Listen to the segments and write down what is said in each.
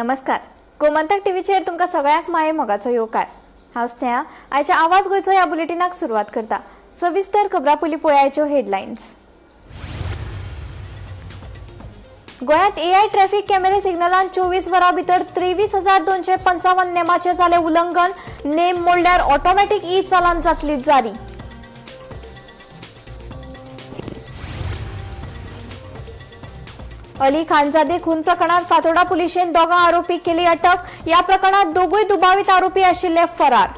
नमस्कार, गोमंतक टीव्हीचेर तुमकां सगळ्यांक माये मोगाचो येवकार. हांव स्नेहा. आयच्या आवाज गोंयचो ह्या बुलेटिनाक सुरवात करता. सविस्तर खबरां पयलीं पळयाच्यो हेडलायन्स. गोंयांत एआय ट्रॅफिक कॅमेरे सिग्नलान 24 वरां भितर 23,255 नेमाचें जालें उल्लंघन. नेम मोडल्यार ऑटोमॅटीक ई चालान जातली जारी. अली खानजादे खून प्रकरणात फातोर्डा पुलिशेन दोगां आरोपी केली अटक. ह्या प्रकरणात दोगूय दुबावीत आरोपी आशिल्ले फरार.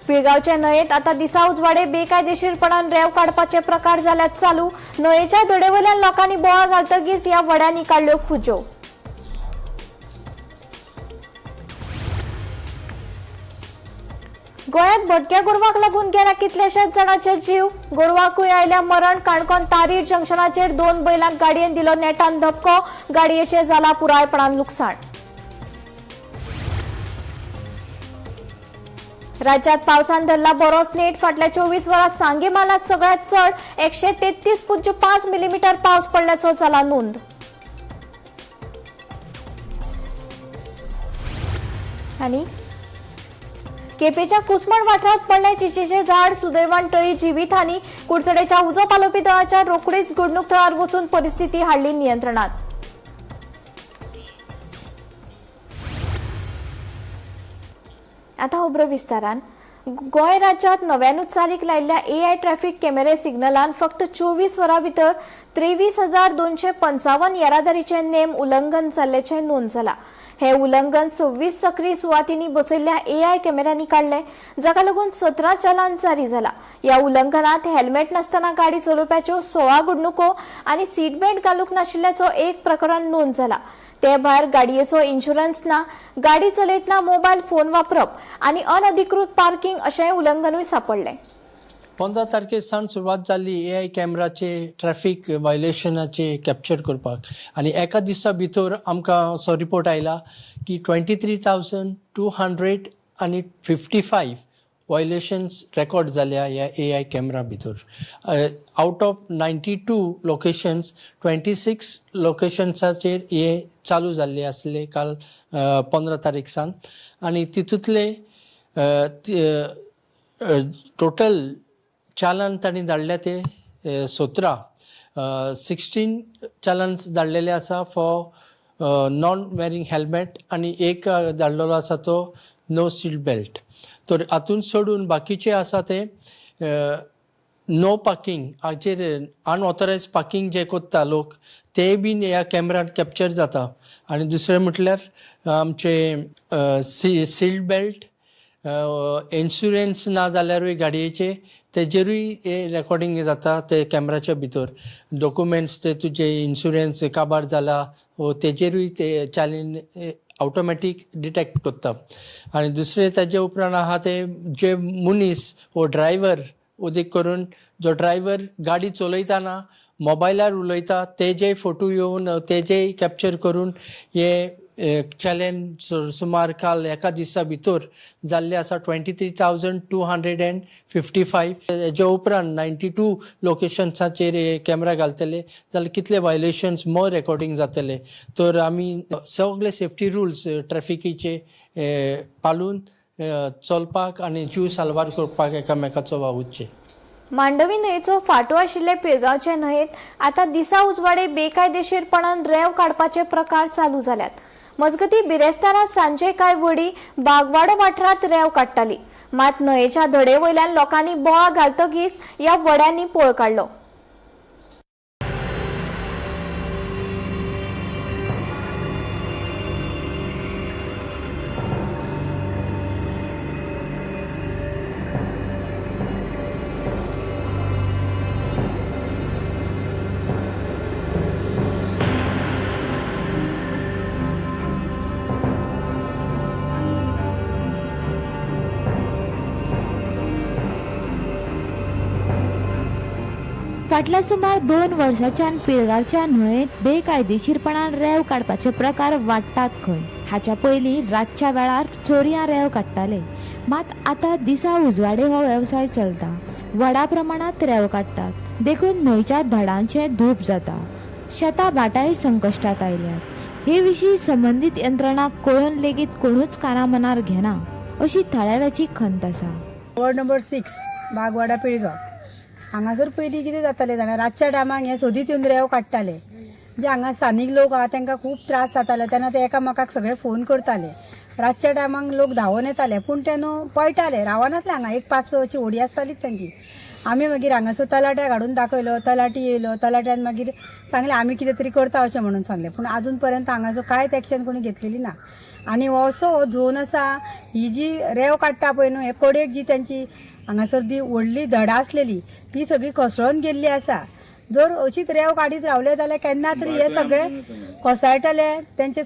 पिळगांवच्या न्हंयेत आता दिसा उजवाडे बेकायदेशीरपणान रेंव काडपाचे प्रकार जाल्यात चालू. न्हंयेच्या धडेवयल्यान लोकांनी बोवाळ घालतकीच ह्या व्हड्यांनी काडल्यो फुज्यो. गोंयांत भटक्या गोरवाक लागून गेल्या कितल्याशाच जाणांचे जीव. गोरवाकूय आयल्या मरण. काणकोण तारीर जंक्शनाचेर 2 बैलांक गाडयेन दिलो नेटान धपको. गाडयेचें जाला पुरायपणान लुकसाण. राज्यात पावसान धरला बरोच नेट. फाटल्या 24 वरांत सांगे म्हालांत सगळ्यात चड 133.5 मिलीमीटर पावस पडल्याचो जाला नोंद. आनी केपेच्या कुसमण वाठारांत पडलें चिचेचें झाड. सुदैवान टळी जिवीतहानी. कुडचडेच्या उजो पालोवपी दळाच्या रोखडीच घडणूक थळार वचून परिस्थिती हाडली नियंत्रणात. आता खबरो विस्तारान. गोंय राज्यांत नव्यानूच चालीक लायिल्ल्या एआय ट्रॅफिक कॅमेरे सिग्नलान फक्त 24 वरां भितर 23,255 येरादारीचे नेम उल्लंघन जाल्ल्याचें नोंद जाला. हे उल्लंघन 26 सक्रीय सुवातींनी बसयल्ल्या एआय कॅमेऱ्यांनी काडले, जाका लागून 17 चलान जारी जाला. ह्या उल्लंघनात हेल्मेट नासतना गाडी चलोवप्याच्यो 16 घडणुको आनी सीट बेल्ट घालूंक नाशिल्ल्याचो एक प्रकरण नोंद जाला. ते भायर गाडयेचो इन्शुरन्स ना, गाडी चलयतना मोबायल फोन वापरप आनी अनधिकृत पार्किंग अशेंय उल्लंघनूय सापडलें. 15 तारखे सावन सुरवात जाली ए I कॅमेराचे ट्रॅफिक व्हायलेशनाचे कॅप्चर करपाक आनी एका दिसा भितर आमकां असो रिपोर्ट आयला की 23,200 आनी 55 व्हायलेशन्स रेकॉर्ड जाल्या ह्या ए I camera भितर. आउट ऑफ 92 लोकेशन्स 26 लोकेशन्साचेर हे चालू जाल्ले आसले काल 15 तारीख सावन आनी तितूंतले टोटल चालन तांणी धाडल्या ते 17 16 चालन्स धाडलेले आसा फॉर नॉन वेरिंग हेल्मेट आनी एक धाडलेलो आसा तो नो सीट बेल्ट. तर हातून सोडून बाकीचे आसा ते नो पार्किंग हाचेर अनऑथरायज पार्किंग जे करता लोक ते बीन ह्या कॅमेरान कॅप्चर जाता. आनी दुसरें म्हटल्यार आमचे सीट बेल्ट इन्शुरन्स ना जाल्यारूय गाडयेचे तेजेरूय हे रेकॉर्डिंग जाता ते कॅमेराच्या भितर. डॉक्युमेंट्स ते तुजे इन्शुरन्स काबार जाला वो तेजेरूय ते चालीन ऑटोमॅटीक डिटेक्ट करता. आनी दुसरें ताजे उपरांत आहा ते जे मनीस वो ड्रायव्हर उदीक करून जो ड्रायव्हर गाडी चलयतना मोबायलार उलयता तेजे फोटो येवन तेजेय कॅप्चर करून हे चॅलेंज सुमार काल एका दिसा भितर जाल्ले आसा 23,255. हेज्या उपरांत 92 लोकेशन्साचेर हे कॅमेरा घालतले जाल्यार कितले व्हायलेशन्स मोर रेकॉर्डिंग जातले. तर आमी सगळे सेफ्टी रुल्स ट्रॅफिकीचे पाळून चलपाक आनी जीव साल्वार करपाक एकामेकाचो वावुरचें. मांडवी न्हंयेचो फांटो आशिल्ले पिळगांवचे न्हंयेत आतां दिसा उजवाडे बेकायदेशीरपणान रेंव काडपाचे प्रकार चालू जाल्यात. मजगती बिरेस्तारा सांजे कांय व्हडी बागवाडो वाठारांत रेंव काडटाली. मात न्हंयेच्या धडे वयल्यान लोकांनी बोवाळ घालतकीच ह्या व्हड्यांनी पळ काडलो. फाटल्या सुमार 2 वर्सांच्यान पिळगांवच्या न्हंयेत बेकायदेशीरपणान रेंव काडपाचे प्रकार वाडटात खंय. हाच्या पयलीं रातच्या वेळार चोरयां रेंव काडटाले, मात आतां दिसा उजवाडे हो वेवसाय चलता. व्हडा प्रमाणांत रेंव काडटात, देखून न्हंयच्या धडांचें धूप जाता. शेतां भाटांय संकश्टांत आयल्यात. हे विशीं संबंदीत यंत्रणांक कळोवन लेगीत कोणूच काना मनार घेना अशी थळाव्याची खंत आसा. वॉर्ड नंबर 6 बागवाडा पिळगांव हांगासर पयलीं कितें जातालें जाणा, रातच्या टायमाक हे सोदीत येवन रेंव काडटाले. जे हांगा स्थानीक लोक आहा तांकां खूब त्रास जाताले तेन्ना ते एकामेकाक सगळे फोन करताले. रातच्या टायमाक लोक धांवून येताले पूण ते न्हू पळटाले, रावनासले हांगा. एक 5-6 अशी होडी आसतालीच तांची. आमी मागीर हांगासर तलाट्याक हाडून दाखयलो, तलाटी येयलो, तलाट्यान मागीर सांगलें आमी कितें तरी करता अशें म्हणून सांगलें. पूण आजून पर्यंत हांगासर कांयच एक्शन कोणी घेतलेली ना. आनी हो असो हो झोन आसा, ही जी रेंव काडटा पळय न्हू, हे कडेक जी तांची हांगासर ती व्हडली धडां आसलेली ती सगळी कोसळून गेल्ली आसा. जर अशीच रेंव काडीत रावले जाल्यार केन्ना तरी हे सगळे कोसळटले. तेंचे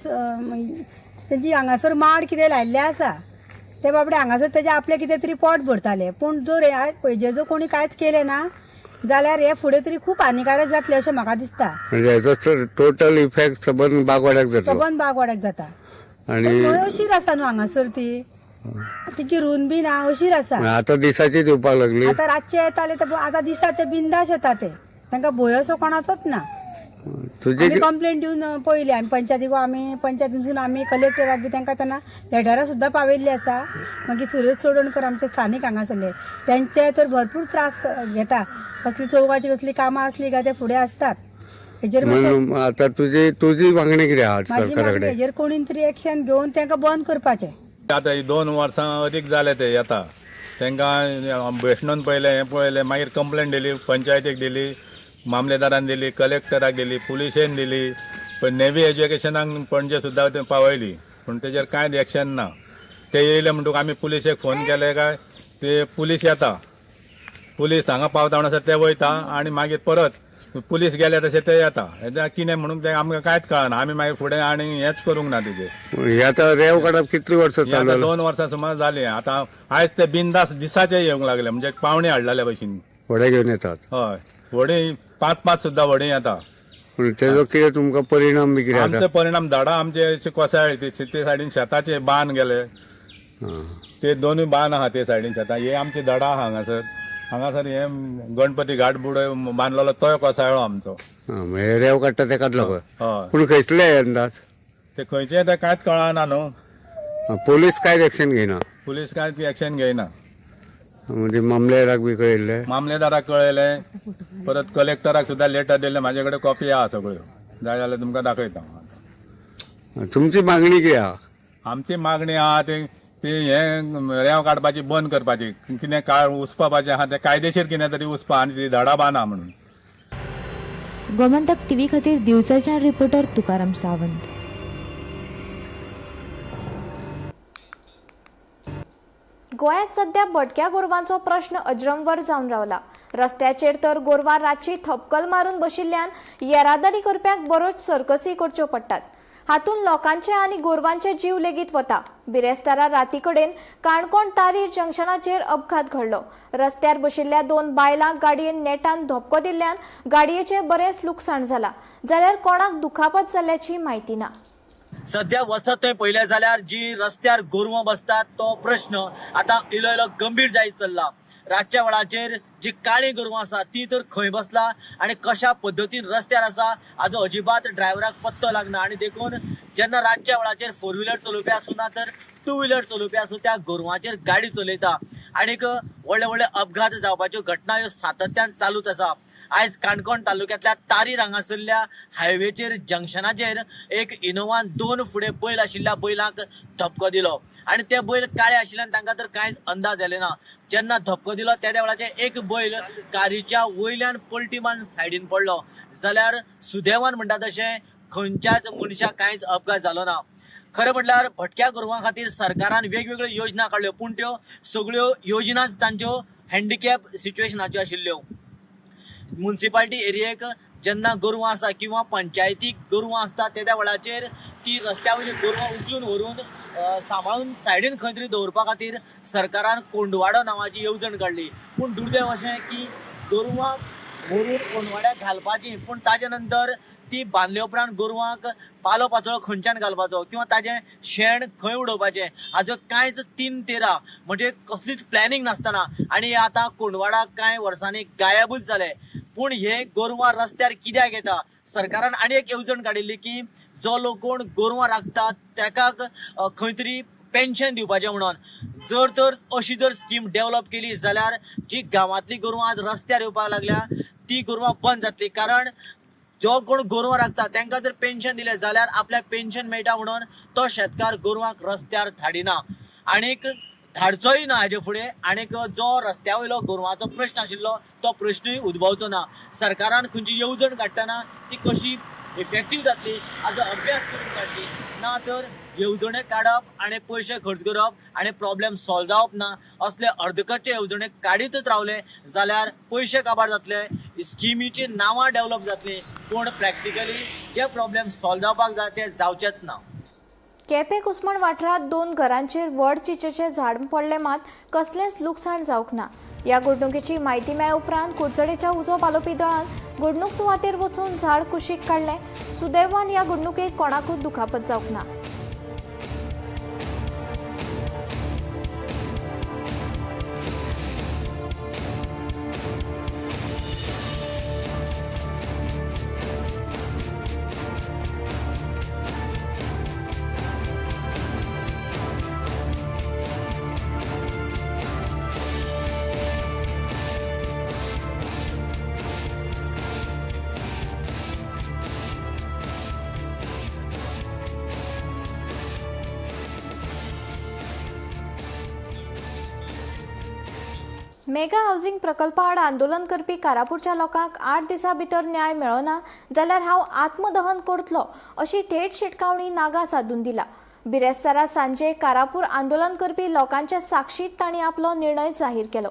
तेंची हांगासर माड कितें लायिल्ले आसा ते बाबडे हांगासर तेजे आपले कितें तरी पोट भरताले. पूण जर हे पयजे जर कोणी कांयच केलें ना जाल्यार हे फुडें तरी खूब हानिकारक जातलें अशें म्हाका दिसता. म्हणजे हेचो टोटल इफेक्ट सबंद बागवाड्याक जातलो. सबंद बागवाड्याक जाता. आणि न्हंय अशीर आसा न्हू हांगासर, ती तिकी रूंद बी ना, अशीर आसा. आता दिसाची दिवपाक लागली. आता रातचे येताले तर आता दिसाचे बिंदास येता ते, तांकां भंय असो कोणाचोच ना. तुझी आमी कंप्लेंट दिवन पयली आमी पंचायतीक, आमी पंचायतीनसून आमी कलेक्टराक बी तांकां तेन्ना लेटरां सुद्दां पावयल्ली आसा. मागीर सुरेश चोडणकर आमचे स्थानीक हांगासरले, तेंचे तर भरपूर त्रास घेता. कसली चौगाची कसली कामां आसली काय ते फुडें आसतात हेजेर. म्हणून आता तुझी तुझी मागणी कितें आहा म्हाजी मागणी सरकारा कडेन? हेजेर कोणीन तरी एक्शन घेवन तांकां बंद करपाचें. आतां ही 2 वर्सां अदीक जाले ते येता, तांकां बेशणून पळयलें, हें पळयलें, मागीर कंप्लेन दिली, पंचायतीक दिली, मामलेदारान दिली, कलेक्टराक दिली, पुलिशेन दिली, पण नेव्ही एज्युकेशनाक पणजे सुद्दां ते पावयली, पूण तेजेर कांयच एक्शन ना. ते येयले म्हणटकूच आमी पुलिशेक फोन केले काय ते पुलीस येता, पुलीस हांगा पावता म्हणसर ते वयता आनी मागीर परत पुलीस गेले तशे ते येता. हेजें कितें म्हणून ते आमकां कांयच कळना. आमी मागीर फुडें आनी हेंच करूंक ना तेजेर. हे आता रेंव काडप कितली वर्सां ही चालू आतां जाला? 2 वर्सां सुमार जाली. आतां आयज ते बिंदास दिसाचे येवंक लागले, म्हणजे पावणे हाडलेले भशेन. व्हडें घेवन येतात. हय, व्हडीं 5-5 सुद्दां व्हडीं येता. पूण तेजो कितें तुमकां परिणाम बी कितें आमचे जाता? परिणाम झाडां आमचे अशे कोसळ्ळे, ते सायडीन शेताचे बांद गेले, ते दोनूय बांद आहा ते सायडीन शेतां. हे आमची धडां आहा हांगासर, हांगासर हे गणपती घाट बुडो बांदलेलो तोय कोसळ्ळो आमचो. म्हणजे रेंव काडटा तेकाच लागून. हय. पूण खंयसले अंदाज ते खंयचे ते कांयच कळना न्हू. पोलीस कांयच एक्शन घेयना? पुलीस कांयच एक्शन घेयना. म्हणजे मामलेदाराक बी कळयल्लें? मामलेदाराक कळयलें, परत कलेक्टराक सुद्दां लेटर दिल्लें. म्हाजे कडेन कॉपी आहा सगळ्यो, जाय जाल्यार तुमकां दाखयता हांव. तुमची मागणी कितें आहा? आमची मागणी आहा ती ती हे रेंव काडपाची बंद करपाची, कितें काळ उसपापाचें आहा तें कायदेशीर कितें तरी उसपा आनी ती झाडां बांदा म्हणून. गोमंतक टीव्ही खातीर दिवचलच्यान रिपोर्टर तुकाराम सावंत. गोंयांत सध्या भटक्या गोरवांचो प्रश्न अजरंवर जावन रावला. रस्त्याचेर तर गोरवां रातची थपकल मारून बशिल्ल्यान येरादारी करप्यांक बरोच सर्कसी करच्यो पडटात. हातूंत लोकांचे आनी गोरवांचे जीव लेगीत वता. बिरेस्तारा राती कडेन काणकोण तारीर जंक्शनाचेर अपघात घडलो. रस्त्यार बशिल्ल्या 2 बायलांक गाडयेन नेटान धपको दिल्ल्यान गाडयेचें बरेंच लुकसाण जालां, जाल्यार कोणाक दुखापत जाल्ल्याची म्हायती ना. सध्या वचत थंय पळयलें जाल्यार जी रस्त्यार गोरवां बसतात तो प्रश्न आतां इलो इलो गंभीर जायत चल्ला. रातच्या वेळाचेर जी काळी गोरवां आसा ती तर खंय बसला आनी कशा पद्दतीन रस्त्यार आसा हाजो अजिबात ड्रायव्हराक पत्तो लागना. आनी देखून जेन्ना रातच्या वेळाचेर 4 व्हिलर चलोवपी आसूं ना तर 2 व्हिलर चलोवपी आसूं त्या गोरवांचेर गाडी चलयता आनीक व्हडले व्हडले अपघात जावपाच्यो घटना ह्यो सातत्यान चालूच आसा. आयज काणकोण तालुक्यांतल्या तारीर हांगासरल्या हायवेचेर जंक्शनाचेर एक इनोवान 2 फुडें बैल आशिल्ल्या बैलांक धपको दिलो आनी ते बैल काळे आशिल्ल्यान तांकां तर कांयच अंदाज आयले ना. जेन्ना धपको दिलो त्या वेळाचेर एक बैल कारीच्या वयल्यान पलटी मारून सायडीन पडलो, जाल्यार सुदैवान म्हणटा तशें खंयच्याच मनशाक कांयच अपघात जालो ना. खरें म्हटल्यार भटक्या गोरवां खातीर सरकारान वेगवेगळ्यो योजना काडल्यो, पूण त्यो सगळ्यो योजना तांच्यो हँडिकॅप सिच्युएशनाच्यो आशिल्ल्यो. मुन्सिपाल्टी एरियेक जेन्ना गोरवां आसा किंवा पंचायतीक गोरवां आसता त्या वेळाचेर ती रस्त्या वयली गोरवां उखलून व्हरून सांबाळून सायडीन खंय तरी दवरपा खातीर सरकारान कोंडवाडो नांवाची येवजण काडली. पूण दुर्दैव अशें की गोरवां व्हरून कोंडवाड्याक घालपाची, पूण ताजे नंतर ती बांदले उपरांत गोरवांक पालो पातळो खंयच्यान घालपाचो किंवा ताजें शेण खंय उडोवपाचें हाजो कांयच 3-13 म्हणजे कसलीच प्लॅनिंग नासतना आनी आतां कोंडवाडा कांय वर्सांनी गायबूच जाले. पूण हे गोरवां रस्त्यार कित्याक येता? सरकारान आनी एक येवजण काडिल्ली की जो लोक कोण गोरवां राखतात ताका खंय तरी पेन्शन दिवपाचें म्हणून. जर तर अशी जर स्कीम डेवलप केली जाल्यार जी गांवांतली गोरवां आज रस्त्यार येवपाक लागल्या ती गोरवां बंद जातली. कारण जो कोण गोरवां राखता तांकां जर पेन्शन दिलें जाल्यार आपल्याक पेन्शन मेळटा म्हणून तो शेतकार गोरवांक रस्त्यार धाडिना आनीक धाडचोय ना हाजे फुडें. आनीक जो रस्त्या वयलो गोरवांचो प्रश्न आशिल्लो तो प्रश्नूय उद्भवचो ना. सरकारान खंयची येवजण काडटना ती कशी इफेक्टीव जातली हाजो अभ्यास करून काडली ना तर येवजणे काडप आनी पयशे खर्च करप आनी प्रॉब्लेम सॉल्व जावप ना असले अर्दकच्चे येवजणे काडीतच रावले जाल्यार पयशे काबार जातले, स्किमीची नांवां डेवलप जातली, पूण प्रॅक्टिकली जे प्रॉब्लेम सॉल्व जावपाक जाय ते जावचेच ना. केपें कुसमण वाठारांत 2 घरांचेर व्हड चिचेचें झाड पडलें मात कसलेंच लुकसाण जावंक ना. ह्या घडणुकेची म्हायती मेळ्ळ्या उपरांत कुडचडेच्या उजो पालोवपी दळान घडणूक सुवातेर वचून झाड कुशीक काडलें. सुदैवान ह्या घडणुकेक कोणाकूच दुखापत जावंक ना. मेगा हावसिंग प्रकल्पा आड आंदोलन करपी कारापूरच्या लोकांक 8 दिसां भितर न्याय मेळना जाल्यार हांव आत्मदहन करतलो अशी थेट शिटकावणी नागा साधून दिला. बिरेस्तारा सांजे कारापूर आंदोलन करपी लोकांच्या साक्षीत तांणी आपलो निर्णय जाहीर केलो.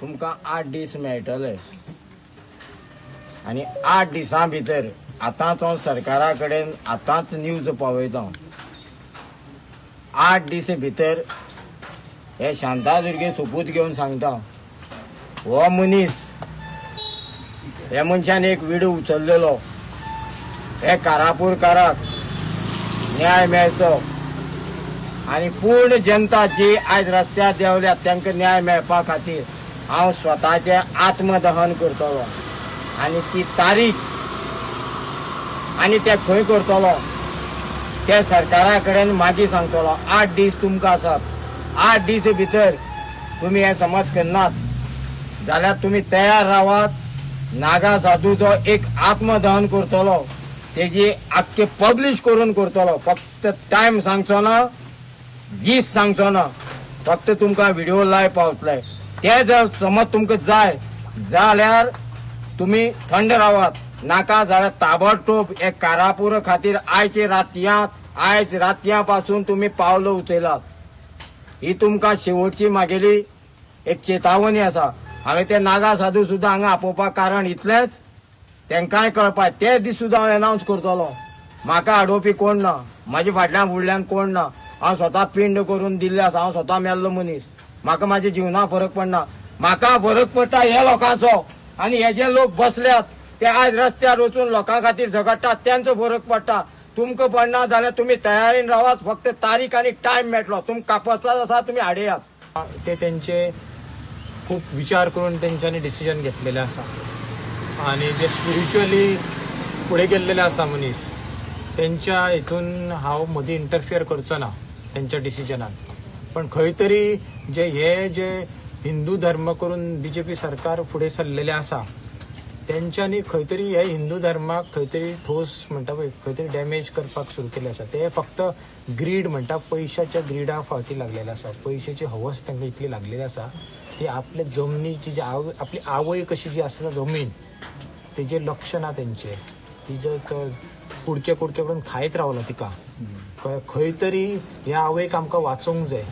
तुमकां 8 दीस मेळटले आनी 8 दिसां भितर आतांच हांव सरकारा कडेन आतांच न्यूज पावयता. 8 दीस भितर हे शांतादुर्गे सोपूत घेवन सांगता, हो मनीस हे मनशान एक विडो उचललेलो, हे कारापूरकाराक न्याय मेळचो आनी पूर्ण जनता जी आयज रस्त्यार देंवल्या तांकां न्याय मेळपा खातीर हांव स्वताचें आत्मदहन करतलो आनी ती तारीख आनी ते खंय करतलो ते सरकारा कडेन मागीर सांगतलो. 8 दीस तुमकां आसात. 8 दीस भितर तुमी हे समज करनात जाल्यार तुमी तयार रावात. नागा साधू जो एक आत्मदहन करतलो तेजी आख्खे पब्लिश करून करतलो. फक्त टायम सांगचो ना, दीस सांगचो ना, फक्त तुमकां व्हिडिओ लायव पावतले. ते जर समज तुमकां जाय जाल्यार तुमी थंड रावात, नाका जाल्यार ताबडतोब एक कारापूर खातीर आयचे रातयांत आयज रातयां पासून तुमी पावलां उचयलात. ही तुमकां शेवटची मागेली एक चेतावणी आसा. हांवें ते नागा साधू सुद्दां हांगा आपोवपाक कारण इतलेंच तांकांय कळपाक. ते दीस सुद्दां हांव एनावन्स करतलो. म्हाका आडोवपी कोण ना, म्हाजे फाटल्यान फुडल्यान कोण ना. हांव स्वता पिंड करून दिल्ले आसा. हांव स्वता मेल्लो मनीस. म्हाका म्हाज्या जिवना फरक पडना. म्हाका फरक पडटा हे लोकांचो आनी हे जे लोक बसल्यात ते आयज रस्त्यार वचून लोकां खातीर झगडटात तेंचो फरक पडटा. तुमकां पडना जाल्यार तुमी तयारीन रावात. फक्त तारीख आनी टायम मेळटलो. तुमकां कापसाद आसा तुमी हाडयात. ते तेंचे खूब विचार करून तेंच्यांनी डिसिजन घेतलेले आसा आनी जे स्पिरिच्युअली फुडें गेल्लेले आसा मनीस तेंच्या हितून हांव मदीं इंटरफियर करचो ना तेंच्या डिसिजनान. पण खंय तरी जे हे जे हिंदू धर्म करून बीजेपी सरकार फुडें सरलेलें आसा तेंच्यांनी खंय तरी हे हिंदू धर्माक खंय तरी ठोस म्हणटा पळय खंय तरी डॅमेज करपाक सुरू केलें आसा. ते फक्त ग्रीड म्हणटा पयशाच्या ग्रिडा फावती लागलेले आसा. पयशाची हवस तांकां इतली लागलेली आसा ती आपले जमनीची जी आपली आवय कशी जी आसता जमीन तेजेर लक्ष ना तेंचें. तिजे तो कुडके कुडके करून खायत रावलो तिका. खंय तरी ह्या आवयक आमकां वाचोवंक जाय.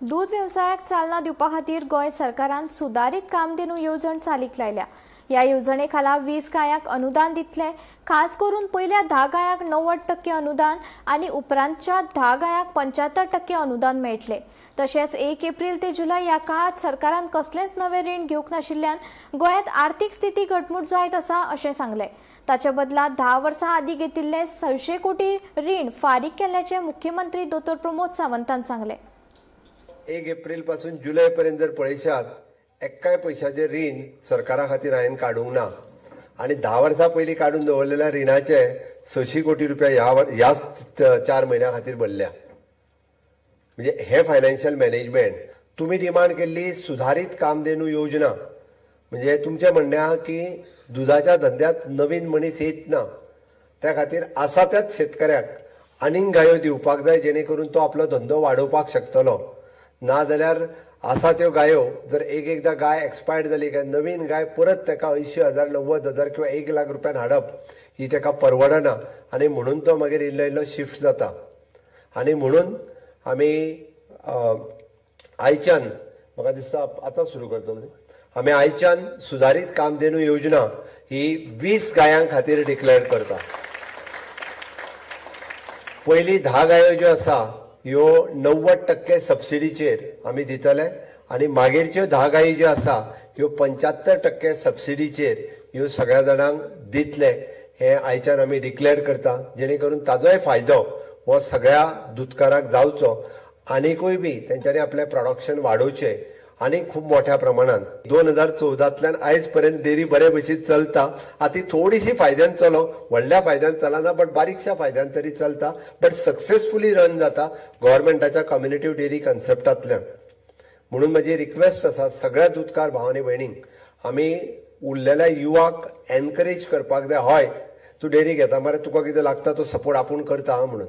दूद वेवसायाक चालना दिवपा खातीर गोंय सरकारान सुदारीत कामधेनू येवजण चालीक लायल्या. ह्या येवजणे खाला 20 गायांक अनुदान दितले. खास करून पयल्या 10 गायांक 90% अनुदान आनी उपरांतच्या 10 गायांक 75% अनुदान मेळटले. तशेंच 1 एप्रिल ते जुलय ह्या काळात सरकारान कसलेंच नवें रीण घेवंक नाशिल्ल्यान गोंयांत आर्थीक स्थिती घटमूट जायत आसा अशें सांगलें. ताचे बदला 10 वर्सां आदीं घेतिल्लें 600 कोटी रीण फारीक केल्ल्याचें मुख्यमंत्री दोतोर प्रमोद सावंतान सांगलें. 1 एप्रिल पासून जुलय पर्यंत जर पळयशात एक्काय पयशाचें रीण सरकारा खातीर हांवें काडूंक ना आनी 10 वर्सां पयलीं काडून दवरलेल्या रिणाचे 600 कोटी रुपया ह्या 4 म्हयन्या खातीर भरल्या. म्हणजे हे फायनान्शियल मॅनेजमेंट. तुमी डिमांड केल्ली सुधारीत कामधेनू योजना, म्हणजे तुमचें म्हणणें आहा की दुदाच्या धंद्यांत नवीन मनीस येत ना, त्या खातीर आसा त्याच शेतकऱ्याक आनीक गायो दिवपाक जाय जेणे करून तो आपलो धंदो वाडोवपाक शकतलो. ना जाल्यार आसा त्यो गायो जर एक एकदां गाय एक्सपायर्ड जाली काय नवीन गाय परत ताका 80,000 90,000 किंवा 1 लाख रुपयान हाडप ही ताका परवडना आनी म्हणून तो मागीर इल्लो इल्लो शिफ्ट जाता. आनी म्हणून आमी आयच्यान म्हाका दिसता आतां सुरू करतले आमी आयच्यान सुधारीत कामधेनू योजना ही 20 गायां खातीर डिक्लेअर करता. पयली 10 गायो ज्यो आसा ह्यो 90% सबसिडीचेर आमी दितले आनी मागीरच्यो 10 गायी ज्यो आसा ह्यो 75% सबसिडीचेर ह्यो सगळ्या जाणांक दितले हें आयच्यान आमी डिक्लेअर करता, जेणे करून ताजोय फायदो हो सगळ्या दुदकाराक जावचो आनीकूय बी तेंच्यांनी आपलें प्रोडक्शन वाडोवचें आनी खूब मोठ्या प्रमाणान. 2014तल्यान आयज पर्यंत डेअरी बरे भशेन चलता. आतां थोडीशी फायद्यान चलो, व्हडल्या फायद्यान चलना बट बारीकशा फायद्यान तरी चलता, बट सक्सेसफुली रन जाता गव्हर्मेंटाच्या कम्युनिटी डेअरी कन्सेप्टांतल्यान. म्हणून म्हजी रिक्वेस्ट आसा सगळ्या दुदकार भाव आनी भयणींक, आमी उरलेल्या युवाक एनकरेज करपाक जाय. हय तूं डेअरी घेता मरे, तुका कितें लागता तो सपोर्ट आपूण करता म्हणून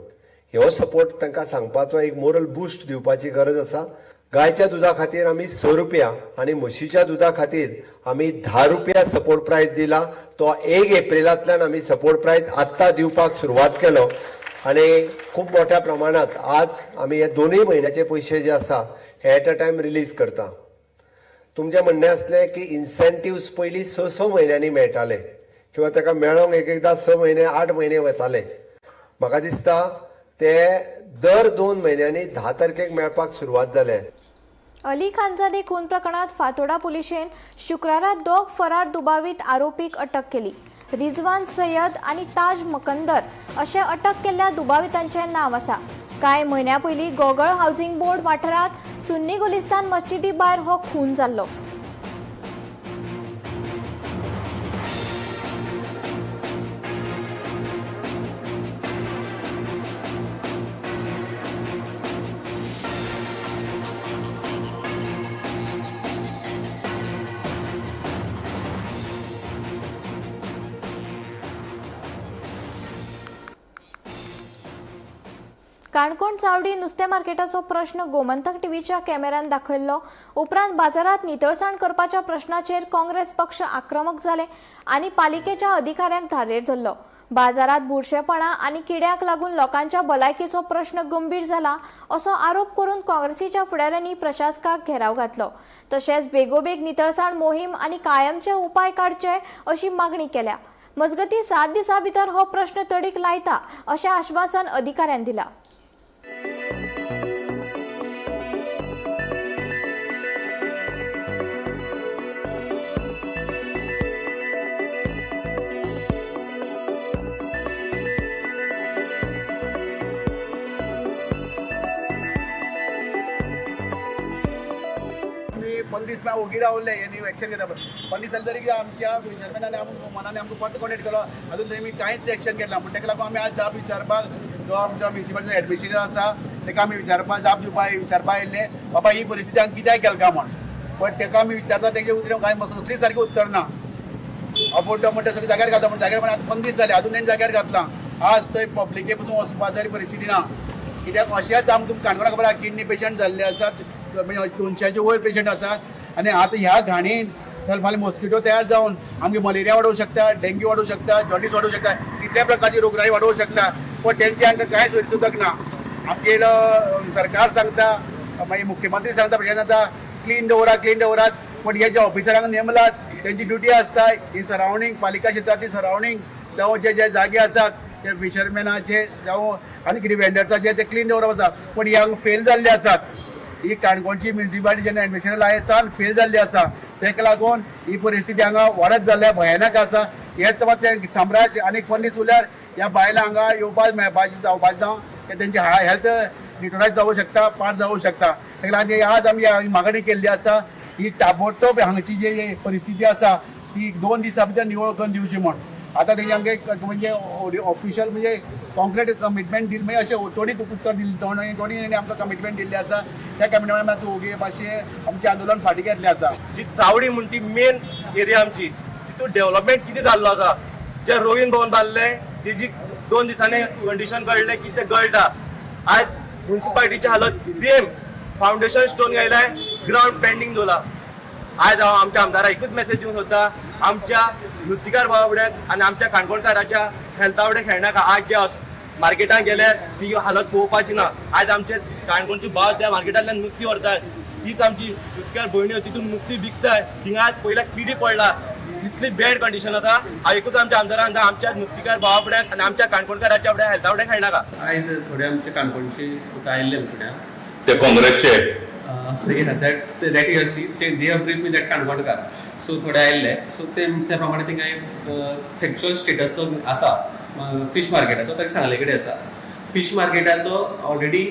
ह्यो सपोर्ट तांकां सांगपाचो एक मोरल बूस्ट दिवपाची गरज आसा. गायच्या दुदा खातीर आमी 6 रुपया आनी म्हशीच्या दुदा खातीर आमी 10 रुपया सपोर्ट प्रायस दिला. तो 1 एप्रिलांतल्यान आमी सपोर्ट प्रायस आत्तां दिवपाक सुरवात केलो आनी खूब मोठ्या प्रमाणांत आज आमी हे 2 म्हयन्याचे पयशे जे आसा हे एट अ टायम रिलीज करता. तुमचें म्हणणें आसलें की इन्सेंटिव्स पयलीं 6-6 म्हयन्यांनी मेळटाले किंवा ताका मेळोंक एक एकदां 6 म्हयने 8 म्हयने वताले. म्हाका दिसता ते दर 2 म्हयन्यांनी 10 तारखेक मेळपाक सुरवात जाले. अली खानजादे खून प्रकरणात फातोडा पुलिशेन शुक्रारा 2 फरार दुबावीत आरोपीक अटक केली. रिजवान सय्यद आनी ताज मकंदर अशें अटक केल्ल्या दुबावितांचें नांव आसा. कांय म्हयन्या पयलीं गोगळ हावसिंग बोर्ड वाठारांत सुन्नी गुलिस्तान मस्जिदी भायर हो खून जाल्लो. काणकोण चावडी नुस्तें मार्केटाचो प्रश्न गोमंतक टीव्हीच्या कॅमेऱ्यान दाखयल्लो. उपरांत बाजारात नितळसाण करपाच्या प्रश्नाचेर काँग्रेस पक्ष आक्रमक जाले आनी पालिकेच्या अधिकाऱ्यांक धारेर धरलो. बाजारात बुरशेपणा आनी किड्याक लागून लोकांच्या भलायकेचो प्रश्न गंभीर जाला असो आरोप करून काँग्रेसीच्या फुडाऱ्यांनी प्रशासकाक घेराव घातलो. तशेंच बेगोबेग नितळसाण मोहीम आनी कायमचे उपाय काडचे अशी मागणी केल्या. मजगतीं 7 दिसां भितर हो प्रश्न तडीक लायता अशें आश्वासन अधिकाऱ्यान दिला. पंदरा दीस ओगी रावले आनी एक्शन घेता पण 15 दीस जाले तरी आमच्या फिशरमॅनान मनान आमकां परत कॉन्टेक्ट केलो, अजून तेमी कांयच एक्शन घेतला. म्हणून ताका लागून आमी आज जाप विचारपाक जो आमच्या म्युनिसिपालिटीचो एडमिनिस्ट्रेटर आसा ताका आमी विचारपाक जाप दिवपाक विचारपाक आयिल्ले, बाबा ही परिस्थिती आमी कित्याक केला काय म्हण. पण ताका आमी विचारता तेजे उतर कांय कसली सारकें उत्तर ना. अपोट म्हणटा सगळें जाग्यार घालता म्हण जाग्यार, पण आतां 15 दीस जाले अजून तेणी जाग्यार घातलां. आज थंय पब्लिके पसून वचपा सारकी परिस्थिती ना, कित्याक अशेंच आमकां तुमकां काणकोणा खबर आसा किडनी पेशंट जाल्ले आसात, 200 वयर पेशंट आसात आनी आतां ह्या घाणीन फाल्यां मॉस्किटो तयार जावन आमगे मलेरिया वाडोवंक शकता, डेंग्यू वाडोवंक शकता, जॉन्डीस वाडोवंक शकता, कितल्या प्रकारची रोगराई वाडोवंक शकता. पण तेंचे आमकां कांय सोयी सुद्दां ना. आमगे सरकार सांगता, मागीर मुख्यमंत्री सांगता, प्रशासन सांगता क्लीन दवरात क्लीन दवरात, पण हे जे ऑफिसरांक नेमलात तेंची ड्युटी आसता ही सरावंडींग पालिका क्षेत्रांतली सरावंडींग जावं जे जे जागे आसात ते फिशरमॅनाचे जावं आनी कितें वेंडर्साचे ते क्लीन दवरप आसा, पूण ही हांगा फेल जाल्ले आसात. ही काणकोणची म्युनिसिपालिटी जेन्ना एडमिनिस्ट्रेशन आयसान फेल जाल्ली आसा, ताका लागून ही परिस्थिती हांगा वाडत जाल्ल्या भयानक आसा. हेच समज ते साम्राज्य आनी पंदरा उरल्यार ह्या बायलां हांगा येवपाक मेळपाची जावपाची जावं ते तेंची हेल्थ डिटोरायज जावूं शकता, पाड जावूं शकता. ताका लागून आज आमी मागणी केल्ली आसा ही ताबडतोब हांगची जी परिस्थिती आसा ती 2 दिसां भितर निवळ करून दिवची म्हूण. आतां तेंचे आमगे म्हणजे ऑफिशियल म्हणजे कॉन्क्रेट कमिटमेंट दिली, म्हणजे अशें थोडी उत्तर दिली, थोडी आमकां कमिटमेंट दिल्ली आसा. त्या कमिटमेंट आमी ओगी मातशें आमचें आंदोलन फाटीं घेतलें आसा. जी चावडी म्हण ती मेन एरिया आमची, तितून डेव्हलपमेंट कितें जाल्लो आसा, जे रोहीन भवन बांदलें तेजी 2 दिसांनी कंडिशन कळ्ळें की ते गळटा. आयज म्युनिसिपालिटीची हालत सेम, फावंडेशन स्टोन घायलाय, ग्रावंड पेंडींग दवरला. आयज हांव आमच्या आमदाराक एकूच मेसेज दिवंक सोदता, आमच्या नुस्तेकार भावा फुड्याक आनी आमच्या काणकोणकाराच्या हेल्था फुडें खेळनाका. आज जे मार्केटान गेल्यार ती हालत पळोवपाची ना. आयज आमचे काणकोणची भाव त्या मार्केटांतल्यान नुस्तीं व्हरतात, तीच आमची नुस्तेकार भयण्यो तितून नुस्तीं विकताय, थिंगा आज पयल्या किडी पडला, तितली बॅड कंडिशन आसा. हांव एकूच आमच्या आमदारान आमच्या नुस्तेकार भावा फुड्याक आनी आमच्या काणकोणकाराच्या फुड्याक हेल्था फुडें खेळनाका. आयज थोडे आमचे काणकोणचे लोक आयिल्ले फुड्यान ते काँग्रेसचे that you see they have bring me that Kankonkar, so थोडे आयिल्ले, सो ते त्या प्रमाणे थिंगा फॅक्च्युअल स्टेटस जो आसा फिश मार्केटाचो ताका सांगले कडेन आसा. फिश मार्केटाचो ऑलरेडी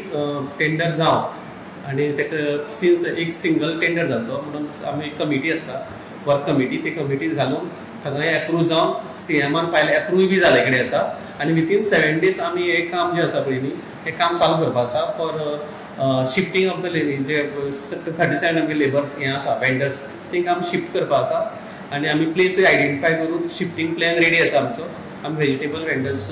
टेंडर जावन आनी ताका सिन्स एक सिंगल टेंडर जातलो म्हणून आमी एक कमिटी आसता, वर्क कमिटी, ते कमिटीत घालून थंय एप्रूव जावन सीएमान फायल एप्रूव बी जाल्ले कडेन आसा. आनी विथीन 7 days आमी हें काम जें आसा पळय न्ही हें काम चालू करपा आसा फॉर शिफ्टींग ऑफ the जे 37 आमगे लेबर्स हें आसा वेंडर्स, तेंकां आमी शिफ्ट करपा आसा. आनी आमी प्लेस आयडेंटिफाय करून शिफ्टींग प्लॅन रेडी आसा आमचो. आमी व्हेजिटेबल वेंडर्स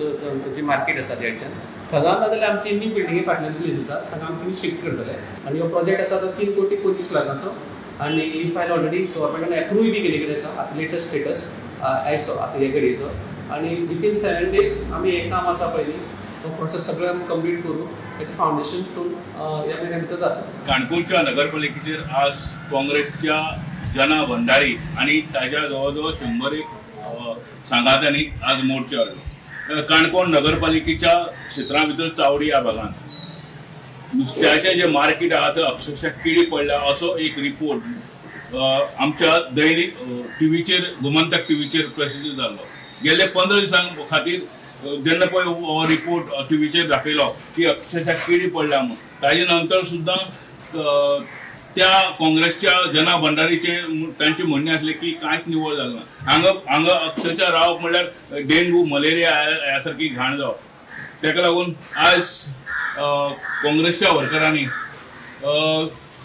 जी मार्केट आसा तेच्यान थंगा नाजाल्यार आमची न्यू बिल्डिंगे फाटल्यान प्लेस आसा थांगा आमी थिंग शिफ्ट करतले. आनी हो प्रोजेक्ट आसा तो 3 कोटी 25 लाखाचो आनी ही फायल ऑलरेडी गव्हर्मेंटान एप्रूव बी केल्ली कडेन आसा. आतां लेटस्ट स्टेटस आयचो आतां हे घडयेचो आनी विथीन 7 days आमी हें काम आसा पळय न्ही तो प्रोसेस सगळें आमी कंप्लीट करून तेचें फावंडेशन स्टोन ह्या म्हयन्या भितर जातलो. काणकोणच्या नगरपालिकेचेर आज काँग्रेसच्या जना भंडारी आनी ताज्या जवळ जवळ 100 सांगात्यांनी आज मोर्चा काडलो. काणकोण नगरपालिकेच्या क्षेत्रा भितर चावडी ह्या भागांत नुस्त्याचें जें मार्केट आहा थंय अक्षरशः किडी पडल्या असो एक रिपोर्ट आमच्या दैनिक टिवीचेर, गोमंतक टिवीचेर प्रसिद्ध जाल्लो. गेले 15 दिसां खातीर जेन्ना पळय हो रिपोर्ट टिवीचेर दाखयलो की अक्षरशः किडी पडल्या म्हणून, ताजे नंतर सुद्दां त्या काँग्रेसच्या जना भंडारीचे तांचे म्हणणें आसलें की कांयच निवळ जालें ना. हांगा हांगा अक्षरशः रावप म्हणल्यार डेंगू, मलेरिया ह्या सारकी घाण जावप. ताका लागून आज काँग्रेसच्या वर्करांनी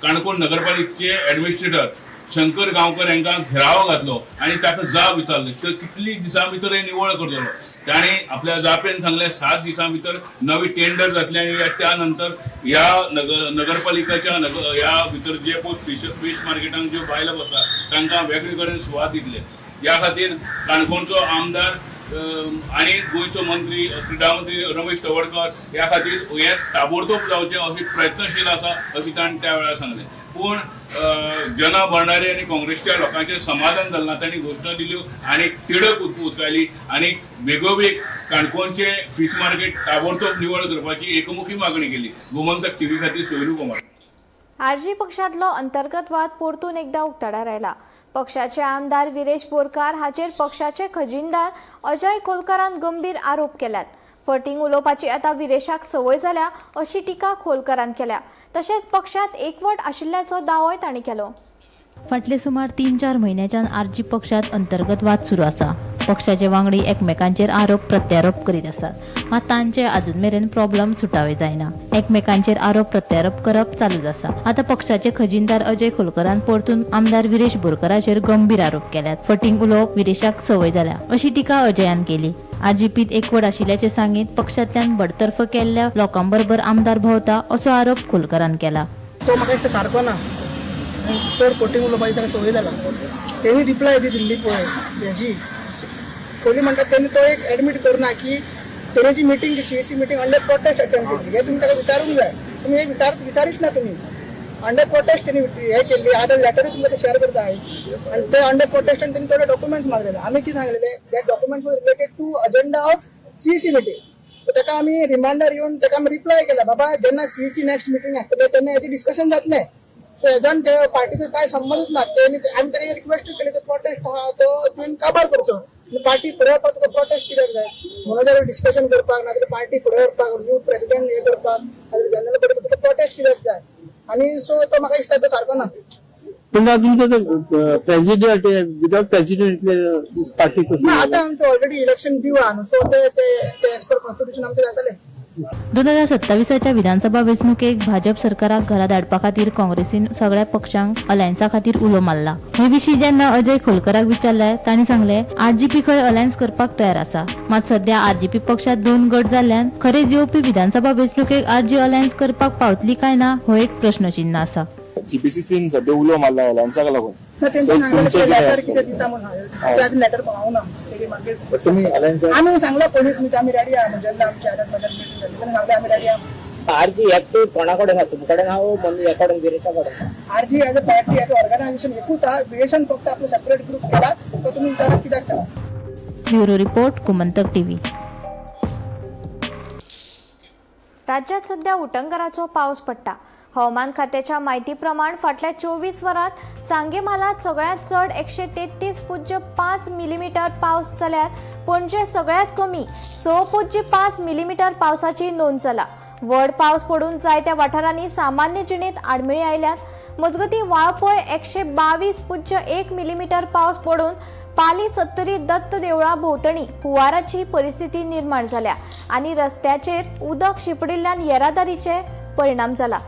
काणकोण नगरपालिकेचे एडमिनिस्ट्रेटर शंकर गांवकर हांकां घेराव घातलो आनी ताका जाप विचारली तर कितली दिसां भितर हे निवळ करतलो. ताणें आपल्या जापेन सांगलें 7 दिसां भितर नवी टेंडर जातली आनी त्या नंतर ह्या नगरपालिकेच्या ह्या भितर जे पळय फीश मार्केटांत ज्यो बायलां बसता तांकां वेगळे कडेन सुवात दितले. ह्या खातीर काणकोणचो आमदार आनी गोंयचो मंत्री, क्रिडा मंत्री रमेश तवडकर ह्या खातीर हें ताबडतोब जावचें अशी प्रयत्नशील आसा अशें ताणें त्या वेळार सांगलें. पूण जना भंडारी आनी काँग्रेसच्या लोकांचें समाधान जालें ना. तांणी घोशणा दिल्यो आनी तिडक उक्तायली आनी बेगोबेग काणकोणचें फीश मार्केट ताबडतोब निवळ करपाची एकमुखी मागणी केली. गोमंतक टीव्ही खातीर सोयरू कुमार. आरजी पक्षांतलो अंतर्गत वाद परतून एकदा उक्ताडार आयला. पक्षाचे आमदार विरेश बोरकार हाचेर पक्षाचे खजिनदार अजय खोलकारान गंभीर आरोप केल्यात. फटींग उलोवपाची आतां विरेशाक संवय जाल्या अशी टिका खोलकारान केल्या. तशेंच पक्षांत एकवट आशिल्ल्याचो दावोय तांणी केलो. फाटले सुमार 3-4 म्हयन्याच्यान आरजी पक्षांत अंतर्गत वाद सुरू आसा. पक्षाचे वांगडी एकमेकांचेर आरोप प्रत्यारोप करीत आसात, मात तांचे अजून मेरेन प्रॉब्लम सुटावे जायना. एकमेकांचेर आरोप प्रत्यारोप करप चालूच आसा. आतां पक्षाचे खजिनदार अजय खोलकरान परतून आमदार विरेश बोरकराचेर गंभीर आरोप केल्यात. फटींग उलोवप विरेशाक संवय जाल्या अशी टिका अजयान केली. आरजीपीत एकवट आशिल्ल्याचें सांगीत पक्षांतल्यान बडतर्फ केल्ल्या लोकांबरोबर आमदार भोंवता असो आरोप खोलकरान केला. तो म्हाका दिसता सारको ना, चड फटींग उलोवपाची ताका संवय जाला. तेणी रिप्लाय ती दिल्ली पळय हेजी, पयलीं म्हणटा तेणी तो एक एडमीट करुना की तेणी जी meeting, CAC meeting under protest attend केली, हें तुमी ताका विचारूंक जाय. तुमी हे विचारीच ना तुमी. अंडर प्रोटेस्ट तेणी हे केल्ली. आतां लेटरूय तुमकां ते शेअर करता आयज. आनी ते अंडर प्रोटेस्ट तेणी थोडे डॉक्युमेंट्स मागलेले. आमी कितें सांगलेले, that documents was related to agenda of CEC meeting. ताका आमी रिमांडर येवन ताका आमी रिप्लाय केला, बाबा जेन्ना सीईसी नेक्स्ट मिटींग आसतले तेन्ना हेजें डिस्कशन जातलें. सो हेजान ते पार्टीचो काय संबंदच ना. तेणी आमी ताका रिक्वेस्ट केली, तो प्रोटेस्ट आहा तो तुवें काबार करचो. पार्टी फुडें व्हरपाक तुका प्रोटेस्ट कित्याक जाय? म्हणून जर डिस्कशन करपाक नाजाल्यार पार्टी फुडें व्हरपाक, न्यू प्रेसिडेंट हे करपाक नाजाल्यार जनरल बॉडी तुका प्रोटेस्ट कित्याक जाय? आनी सो तो म्हाका दिसता तो सारको ना. पूण तुमचो प्रेसिडेंट, विदाउट प्रेसिडेंट पार्टी? ना, आतां आमचें ऑलरेडी इलेक्शन ड्यू आहा न्हू, सो ते ते ते एज पर कॉन्स्टिट्यूशन आमचें जातलें. 2027च्या विधानसभा वेंचणुकेक भाजप सरकाराक घरा धाडपा खातीर काँग्रेसीन सगळ्या पक्षांक अलायन्सा खातीर उलो मारला. हे विशीं जेन्ना अजय खोलकराक विचारले, तांणी सांगले, आरजीपी खंय अलायन्स करपाक तयार आसा. मात सध्या आरजीपी पक्षात दोन गट जाल्ल्यान खरेंच येवपी विधानसभा वेंचणुकेक आरजी अलायन्स करपाक पावतली काय ना हो एक प्रश्नचिन्ह आसा. जीपीसीसीन सध्या उलो मारला अलायन्साक लागून. ना, तेंचे सांगलें लेटर कितें दिता म्हणून, ते अजून लेटर पावना तेणी मागीर. तुमी अलायन्स आमी सांगला पयलींच न्हू की आमी रेडी आहा. जेन्ना आमची आदान प्रदान मिटींग जाली तेन्ना सांगलें आमी रेडी आहा. आरजी एकटू कोणा कडेन आहा? तुमचे कडेन आहा वो हेका कडेन, विरेशा कडेन? RG as a party, as a organization एकूच आहा. विरेशान फक्त आपलो सेपरेट ग्रुप केला. तो तुमी विचारात कित्याक केला. Bureau report, Gomantak TV. राज्यात सध्या उटंगराचो पावस पडटा. हवामान खात्याच्या म्हायती प्रमाण फाटल्या 24 वरांत सांगे म्हालांत सगळ्यांत चड 133.5 मिलीमिटर पावस जाल्यार पणजे सगळ्यांत कमी 6.5 मिलीमिटर पावसाची नोंद जाला. व्हड पावस पडून जायत्या वाठारांनी सामान्य जिणेंत आडमेळी आयल्यात. मजगतीं, वाळपय 122.1 मिलीमिटर पावस पडून पाली सत्तरी दत्त देवळा भोंवतणी हुंवाराची परिस्थिती निर्माण जाल्या आनी रस्त्याचेर उदक शिंपडिल्ल्यान येरादारीचे परिणाम जाला.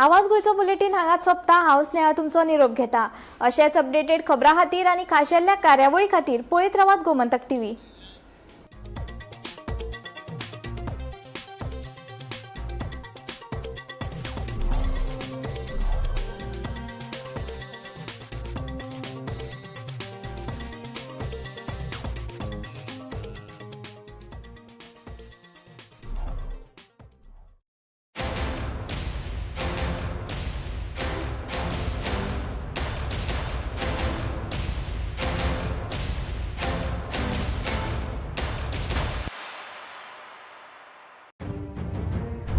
आवाज गोंयचो बुलेटीन हांगाच सोंपता. हांव स्नेहा तुमचो निरोप घेता. अशेच अपडेटेड खबरां खातीर आनी खाशेल्ल्या कार्यावळी खातीर पळयत रावात गोमंतक टीव्ही.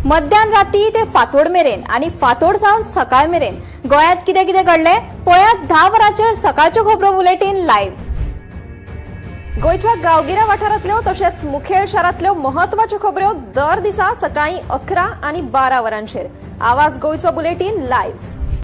मध्यान राती ते फांतोड मेरेन आनी फांतोड जावन सकाळ मेरेन गोंयांत कितें कितें घडलें पळयात 10 वरांचेर सकाळच्यो खबरो बुलेटीन लायव्ह. गोंयच्या गांवगिऱ्या वाठारांतल्यो तशेंच मुखेल शारांतल्यो म्हत्वाच्यो खबऱ्यो दर दिसा सकाळीं 11 आनी 12 वरांचेर आवाज गोंयचो बुलेटीन लायव्ह.